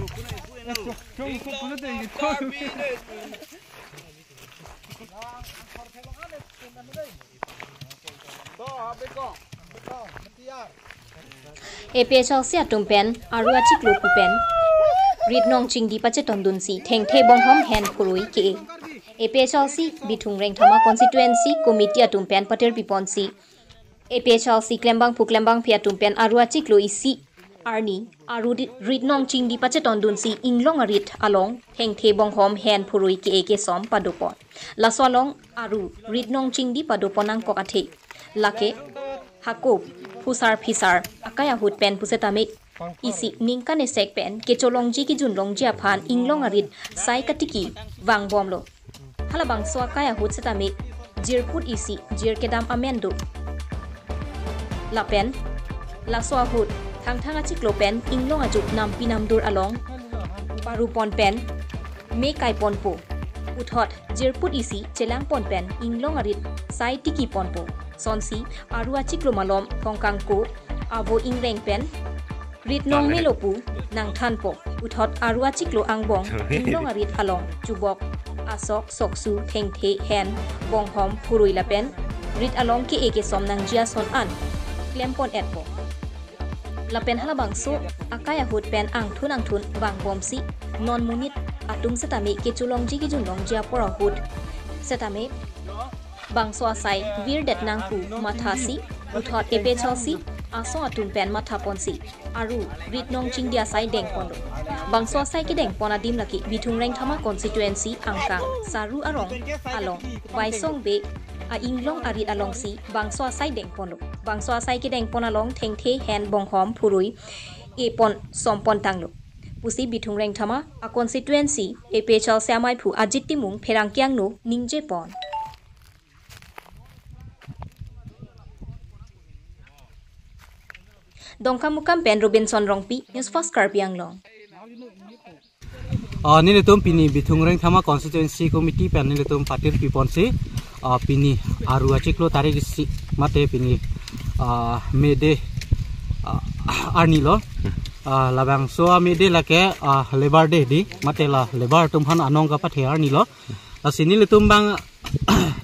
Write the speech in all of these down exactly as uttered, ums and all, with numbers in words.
A P H L C atum pen aru achiklo pu pen rit nong chingdi pachetondunsi thengthe bonghom hen phurui ke-e. A P H L C Bithung Rengthama Constituency Committee atum pen patir piponsi A P H L C klembangphu klembangphi atum pen aru achiklo isi arni aru di- rit nong chingdi pachetondunsi inglong arit along thengthe bonghom hen phurui ke-e kesom padopon. Laso along aru rit nong chingdi padopon nangkok athe lake hako phusar phisar akai ahut pen pusetame isi ningkan esek pen kecholongji kijunlongji aphan inglong arit sai katiki vangbomlo. Halabangso akai ahut setame jirput isi jir kedam amen do. Lapen laso ahut Thangthang achiklo pen inglong ajuk nampi namdur along parupon pen me kaiponpo. Puthot jirput isi chelangpon pen inglong arit sai tikiponpo. Sonsi aru achiklo malom Thongkangko avo ingreng pen rit nong melo pu nangthanpo. Puthot aru achiklo angbong inglong arit along chubok asok soksu thengthe hen bonghom phurui lapen rit along ke-e kesom nangji ason an klempon etpo. Lapen halabangso akai ahut pen angthun angthun vangbomsi non monit atum setame kecholongji kijunlongji apor ahut setame bangso asai virdet nang pu mathasi puthot A P H L C asong atum pen mathaponsi aru rit nong chingdi asai dengponlo. Bangso asai kedengpon adim lake Bithung Rengthama Constituency angkang Saru arong along Baisong Bey a inglong arit alongsi bangso asai dengponlo. Bangso asai kedengpon along thengthe hen bonghom phurui epon sompon tanglo pusi Bithung Rengthama a constituency A P H L C amaiphu Ajit Timung pherangke angno ningjepon. Dongkamukam pen Robinson Rongpi, News Fast Karbi Anglong. Ah, nelitum pini Bithung Rengthama Constituency Committee pen nelitum patir piponsi, ah, pini aru achiklo tarik isi mate pini, ah, May Day, ah, arni lo. Ah, labangso a May Day lake, ah, Labour Day di mate la labour atum aphan anong kapathe arni lo. Lasi nelitum bang,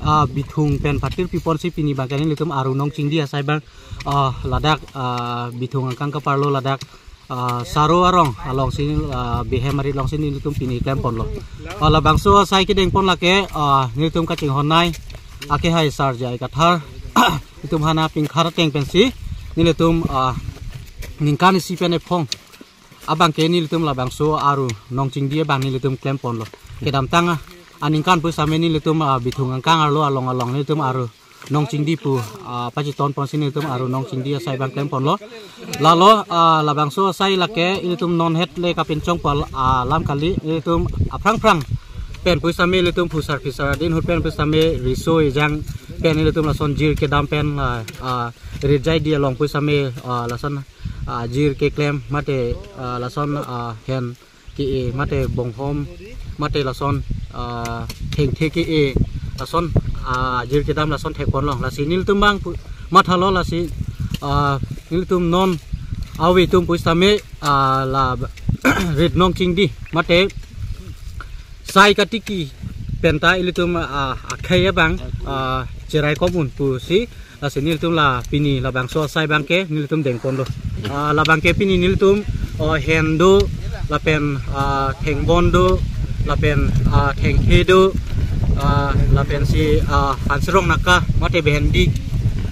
ah, Bithung pen patir piponsi pini bangke nelitum aru nong chingdi asai bang, ah, ladak, ah, Bithung angkang kaparlo ladak, ah, Saru arong alongsi, ah, behem arit alongsi nelitum pini klemponlo. Ah, labangso asai kedengpon lake, ah, nelitum kachinghonnei akehai Sar J I Kathar, itum aphan apingkhar ateng pensi nelitum, ah, ningkan isi pen ephong abangke nelitum labangso aru nong chingdi abang nelitum klemponlo. Kedamtang aningkan pusitame nelitum, ah, Bithung angkang arlo along along nelitum aru nong chingdi pu, ah, pachetonponsi nelitum aru nong chingdi asai bang klemponlo. Lalo, ah, labangso asai lake ilitum non het le kapinchong pal, ah, alam kali, ilitum aphrang phrang pen pusitame ilitum phusar phisar adin ahut pen pusitame riso ejang pen ilitum lason jir kedam pen, ah, ah, rit jaidi along pusitame, ah, lason, ah, jir keklem mate, ah, lason, ah, hen ke-e mate bonghom mate lason, ah, thengthe ke-e lason, ah, jir kedam lason thekponlong. Lasi nelitum bang pu- mathalo lasi, ah, nelitum non ave atum pusitame, ah, la rit nong chingdi mate sai katiki penta ilitum, ah, akhei abang, ah, cherai komun pusi lasi nelitum la pini labangso asai bangke nelitum dengponlo. Ah, labangke pini nelitum, oh, hen do lapen, ah, thengbon do lapen, ah, thengthe do, ah, lapensi, ah, hansirong naka mate behendi,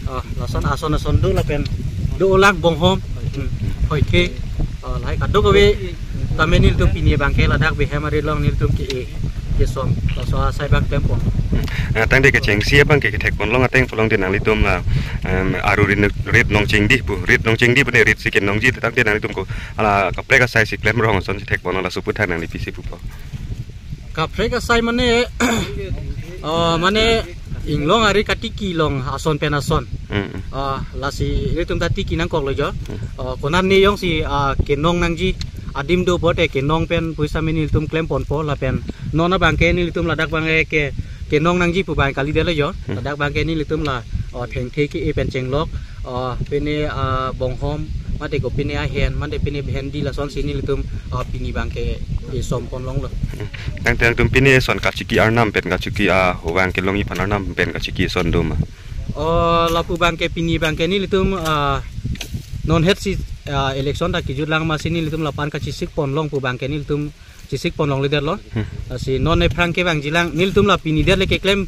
ah, lason ason ason do lapen do olang bonghom, hmm, hoithe, ah, lahai kadokave tame nelitum pini bangke ladak behem arit along nelitum ke-e kesom laso asai bang klempon. Ah, tangte kechengsi abangke kethekponlong ateng pulong de nanglitum la, em, aru rit, rit nong chingdi pu, rit nong chingdi pu ne rit si kenongji tangte nanglitum ko hala kaprek asai si klemrong ason si thekponlong laso aputhak nangli pisi pupo. Kaprek asai mane, oh, mane inglong arit katiki along ason pen ason. Hmm, hmm. Ah, lasi ilitum ta tiki nangkoklo jo. Hmm. Ah, konat ne jongsi, ah, kenong nangji adim do pote kenong pen pusitame nelitum klemponpo lapen non abangke nelitum ladak bangke ke kenong nangji pu bang kalidetlo jo. Hmm. Ladak bangke nelitum la, oh, thengthe ke-e pen chenglok, oh, pine, ah, bonghom mate ko pine ahen, mate pine bhendi, lasonsi nelitum, ah, pini abangke esom ponlonglo. Tangte nangtum pine eson kachiki arnam pen kachiki, ah, ahuvang kelongji aphan arnam pen kachiki eson do ma? Oh, lapu abangke pini abangke nelitum, ah, non hetsi, ah, election ta kejutlang amatsi nelitum lapu-an kachesik ponlong pu abangke nelitum chesik ponlongledetlo. Hmm. Lasi non aphrang kevangjilang, nelitum la pini det le keklem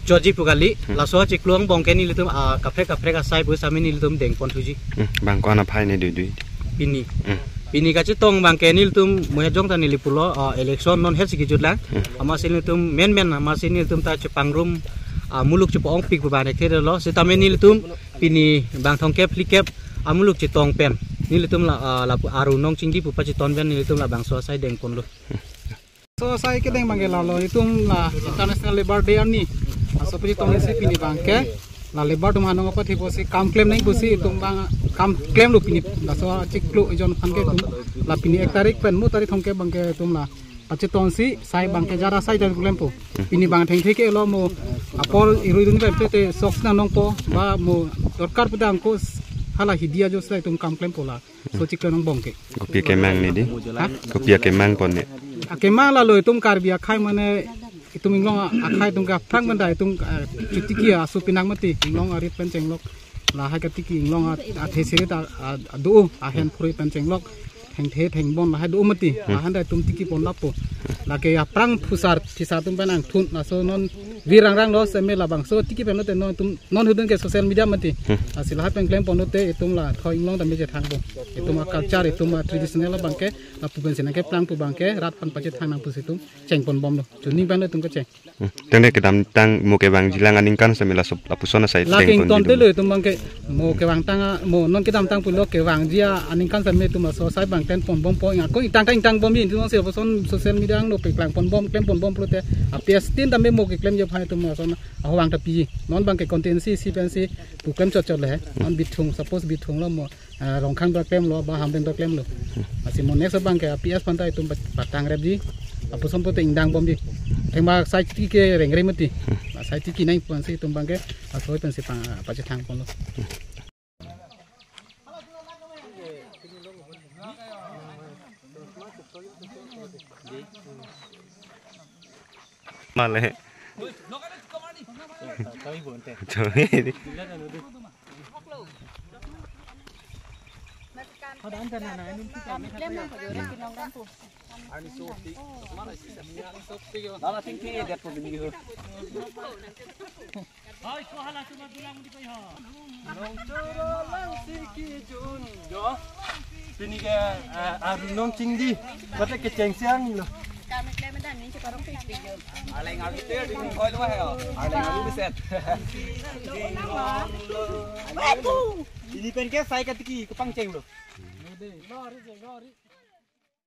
chotji pu kali. Hmm. Laso achiklo angbong ke nelitum, ah, kaprek kaprek asai pusitame nelitum deng ponthuji. Hmm. Bang ko-an aphai ne duidui? Pini. Hmm. Pini kachetong abangke nelitum muhejong ta neli pulo, ah, election non hetsi kejutlang. Hmm. Amatsi nelitum menmen, amatsi nelitum ta chepangrum, ah, muluk chepa-ongpik pu abang thekthedetlo. Sitame nelitum pini bang thomkep phlikep amuluk chetong pen nelitum la, ah, lapu Aru Nongchingdi pu pachetong pen nelitum labangso asai deng ponlo. So asai kedeng abangke lalo, itum la International Labour Day arni. Laso pachetongsi pini abangke la labour atum hanong apot hiposi kam klem nangji pusi itum abang kam klemlo pini. Laso achiklo ejon aphan ke itum la pini ek tarik pen mo tarik thomkep abangke itum la pachetongsi asai abangke jara asai jan klempo. Pini abang thengthe ke lo mo apor irui dun pen te sok nang nongpo ba mo dorkar pudang ko hala hidi ajo sa itum kam klempo la. So chiklo angbong ke. Kopi akemang ne di? Ha? Kopi akemang pon ne? Akemang lalo itum Karbi akhei mane itum inglong akhei atum ke aphrang pen ta itum, eh, ketiki asu pinang mati inglong arit pen chenglok. Lahai ketiki inglong a, athe siri ta, a, adu ahen phurui pen chenglok. Thengthe thengbon lahai do mati. Hmm. Lahan ta itum tiki pon lapo. Lake aphrang phusar phisar atum pen angthun laso non virang rang lo seme labangso tiki pen lote non itum non hudun ke social media mati. Hmm. Lasi lahai pen klem ponlote itum la thoi inglong tame chethangpo. Itum a-culture, itum a-traditional abangke, lapu pensi nangkeplang pu abangke, rat aphan pachethang nang pusi itum cheng ponbomlo. Chuning pen lo itum kecheng. Hmm. Tangte kedamtang mo kevangjilang aningkan seme laso lapuson asai lake deng ington ponji telo do? Itum abangke mo kevangtang a, mo non kedamtang pulo kevangji aningkan seme itum laso asai abang klem ponbompo, ingkoi ingtang ta ingtang bomji, itum si lapuson social media angno paklang ponbom, klem ponbom pulote, a-PS tin tame mo keklemji aphan itum lason ahuvang ta piji. Non abangke constituency si pensi pu klem chot chot le he. Non Bithung, suppose Bithung lo mo, eh, Rongkhang ta klemlo, ba Hamren ta klemlo. Lasi mo next abangke PS aphan ta itum pa-, patangrepji. Lapuson pulote ingdang bomji. Thengba asai tiki ke rengre mati. Asai tiki nangji pusi itum abangke, asoi pensi pa-, pachethang ponlo. Male. Chori. Nongchoro lang si kijun jo. Pini ke, eh, Aru Nongchingdi. Mate kecheng siang lo. Arleng aru te, di hoi lo he. Arleng aru biset. Pini pen ke asai katiki kepangcheng lo.